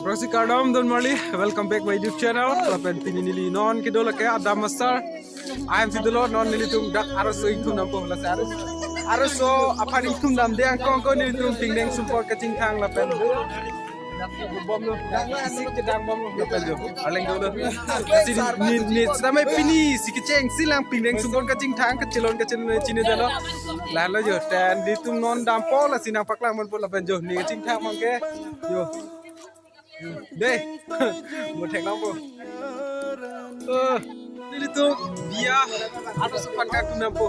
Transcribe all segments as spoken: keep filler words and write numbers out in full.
Aphrangsi kardom don marli, welcome back my YouTube channel. Lapen pini neli non kedo lake Adam Asar. I am Sidolo, non nelitum dak arloso ingthum dampo, lasi arloso, arloso aphan ingthum damde angkong ko nelitum pingdeng sumpot kachingthang lapen bomlo, isi kedang bomlo, lapen jo arleng dolo. Lasi ni, ni, sitame pini isi kechengsi lang pingdeng sumpot kachingthang, kachelon kachelon chinidetlo. Lalo jo, ten nelitum non dampo, lasi nangpaklang ponpo lapen jo, ne kachingthang abangke jo. Dei, mo theklongpo. Eh, nelitum biya arloso aphan kangthum dampo.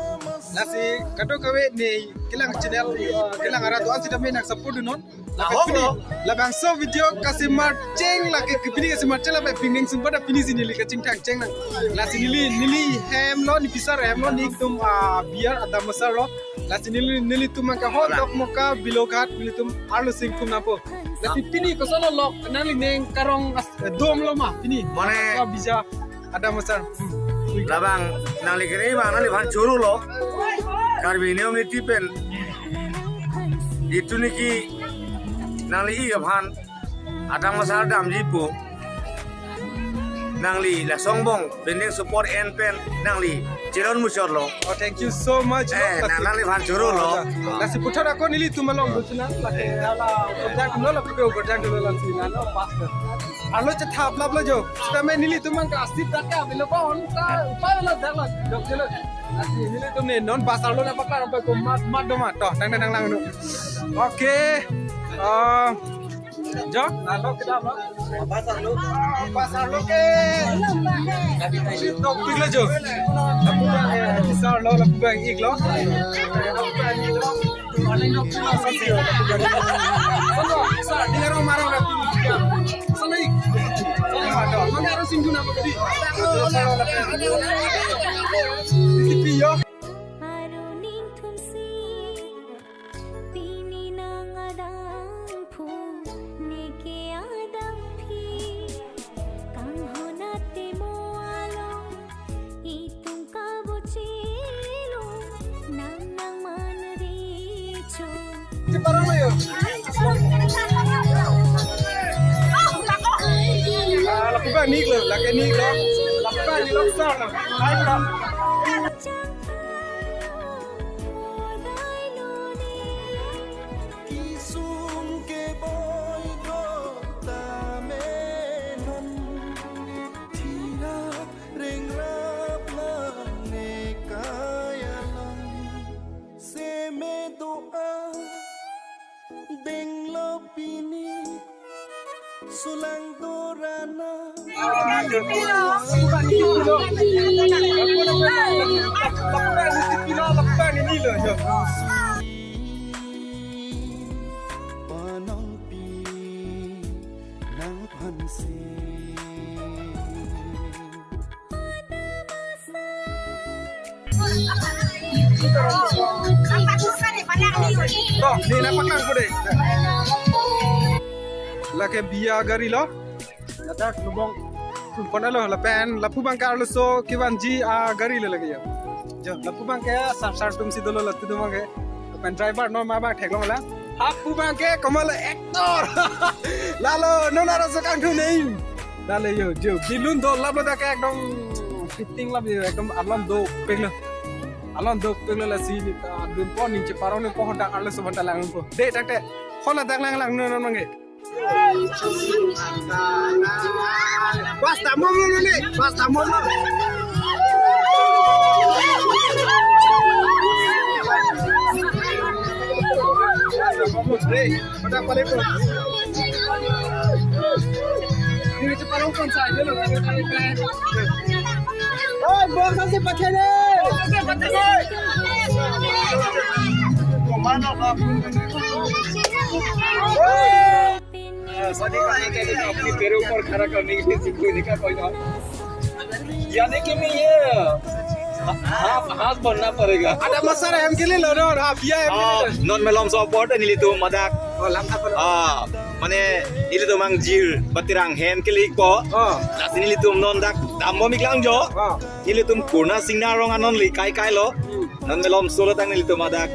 Lasi kadokave ne kelang channel, eh, kelang arat do-an sitame nang support dunnon. Lapen pini labangso video kasemat cheng, lake pini kasemat cheng lapen pingdeng sumpot pini si neli kachingthang chengnang. Lasi neli, neli hemlo, ne pisar hemlo, ne ingthum, ah, biya Adam Asarlo. Lasi neli, nelitum angka ho Dokmoka, Biloghat, nelitum arloso ingthum dampo. Lasi pini koson lok nangli neng karong as-, eh, domlo ma pini? Mane, ah, biya Adam Asar. Hmm. Labang nangli kere ma nangliphan chorolo. Karbi niyom niti pen itum niki nangli-ik aphan Adam Asar damji pu. Nangli lason angbong pingdeng sumpot en pen nangli chelon muchotlo. Oh, thank you so much. Eh, nang, nangliphan chorolo. Lasi puthot ako nelitum along do chenang, lake hala ugarjang dunlo, lapu ke ugarjang dunlo, lasi nang, oh, pastor. Arlo chethap laplo jo. Sitame nelitum angka asit dak ke avelo pa on ta upai lo dak lo. Jok jelo. Lasi nelitum ne non bus arlo nangpaklang pa ko mat, mat do ma. To, nang nang lang nu. Okay. Ah, jo, arlo kedam lo. Bus arlo. Bus arlo ke. Topik lo jo. Lapu bang, eh, bus arlo, lapu bang ik lo. Arun ingthum si pini nang adamphun, neke adamphi, kanghon atemo along itum kabuchilo, nang nang manricho. Ah, lapu bang nik lo, lake nik lo. Lapu bang nik lo, sar lo. Hai, sar. Kesung keboi do tame non, thirap ringrap lang ne kai along, seme do-an denglo pini. Sulang dorana. Panongpi nangphansi. Toh, ne nangpaklang po dei. Lake biya gari lo. Ladak lubong. Pon lo lapen lapu bang ke arloso kevanji agari lo lake ya. Jo, lapu bang ke sar sar atum si dolo latum abangke. Lapen driver non ma bang theklonglo. Lapu bang ke komat actor. Lalo non arloso kangthum nei. Lalo jo, jo, balloon do laplo dak ke ekdom fitting lap jo, ekdom alon dopiklo. Alon dopiklo, lasi ne ta dun pon ning cheparong ne po dak arloso aphan ta lang po. Dei, dak te. Hala dak lang lang non non abangke. Basta mo mo ni, basta mo mo. Hey, pada pale ko. Ini cepat lakukan saja lo. Oh, bos, saya pakai deh. Mana, Pak? सभी को एक एक अपने पैरों पर खड़ा करने के लिए सीखो, देखा कोई ना। यानी कि मैं ये हा-, हाथ, हाथ बनना पड़ेगा। Adam Asar hem ke lelo, no, no, biya hem ke lelo. Ah, non malomso apot nelitum ladak. Oh, lam apa? Ah, mane nelitum angjir batirang hem ke lik po. Oh. Lasi nelitum non dak dambom ik lang jo. Oh. Nelitum kurna singna arong anon le kai kai lo. Hmm. Non malomso lo tang nelitum ladak.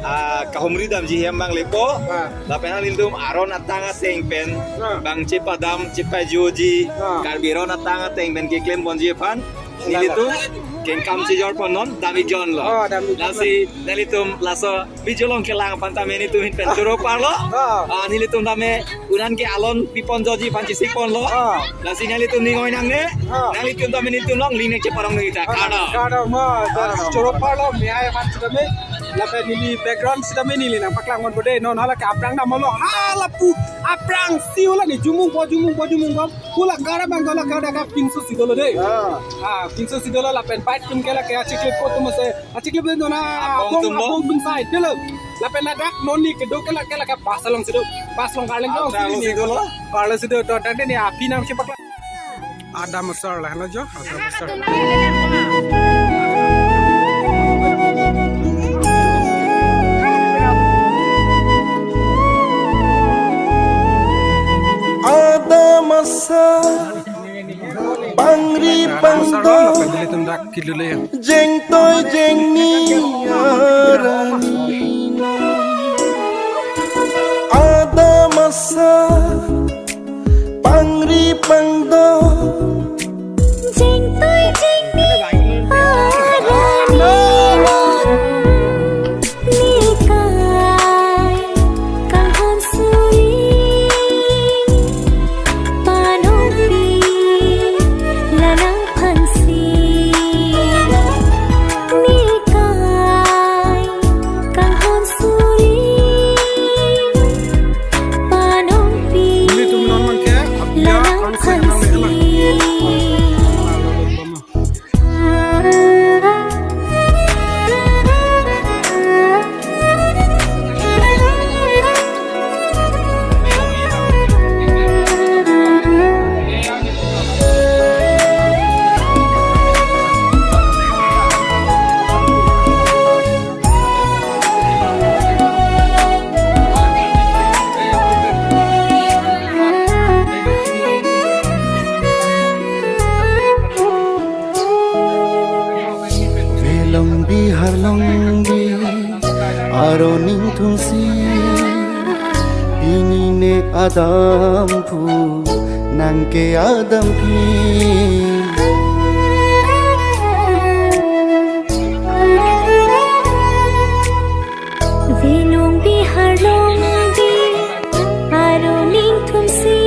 Ah, kahumri damji hem bang lepo. Ah. Lapen nanglitum aron atang ateng pen. Ah. Bang chepadam chepajoji. Ah. Karbi aron atang ateng pen keklem ponji aphan. Nelitum kengkam chejor ponnon, dam-ik jonlo. Oh, dam-ik jonlo. Lasi nelitum laso video along kelang aphan tame nelitum hin pen choro parlo. Oh. Ah, nelitum tame unan ke alon pi ponjoji aphan chesik ponlo. Oh. Lasi nelitum ning oi nangne. Oh. Nelitum tame nelitum along ling nang cheparong nang kita. Oh, kardom. Kardom, oh, kardom. Choro parlo, me ai aphan sitame. Lapen neli background sitame neli nangpaklang ponpo dei. Non hala ke aphrang dam along. Hala pu aphrangsi hala ke jumung po, jumung po, jumung po. Hala kardom bang hala kardom ka pinso si dolo dei. Ah. Ah, pinso si dolo lapen bike atum ke lake achiklip po atum ase. Achiklip atum na abong, abong atum lo. Abong atum side dolo. Lapen ladak non ni kedo ke lake lake bus along si do. Bus along karleng dong. Bus along si dolo. Karleng si do. To dak dei ni api nangchepaklang. Adam asar lahelo jo, Adam asar. Adam asar, pangri pangdo, jengtoi jengni arani. Adam asar, pangri pangdo, jengtoi jengni arani. Nekai kanghon suri, panongpi lanang phansi. Nekai kanghon suri, panongpi lanang phansi. Velong Bihar along bi aron ingthunsi, pini ne adampu nang ke adamphi. Velong Bihar along bi aron ingthunsi,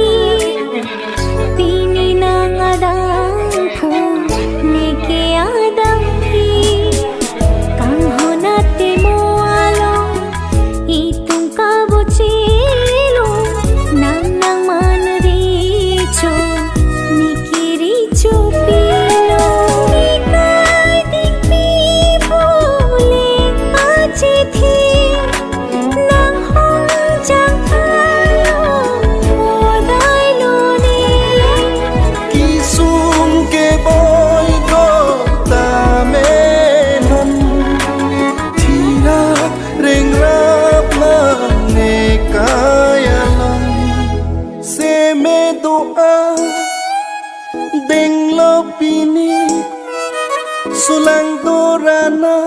pini nang adampu ne ke adamphi. Kanghon atemo along itum kabochelo, nang nangman recho, ne ke recho pilo. Nekai dingpi pule achithi, nanghon jangkalo bodai lone. Kesung keboi do tame non, thira rengrap lang nekai along. Seme do-a denglo pini, sulang do rana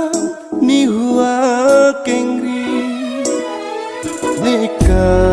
nihu akengri. Nekai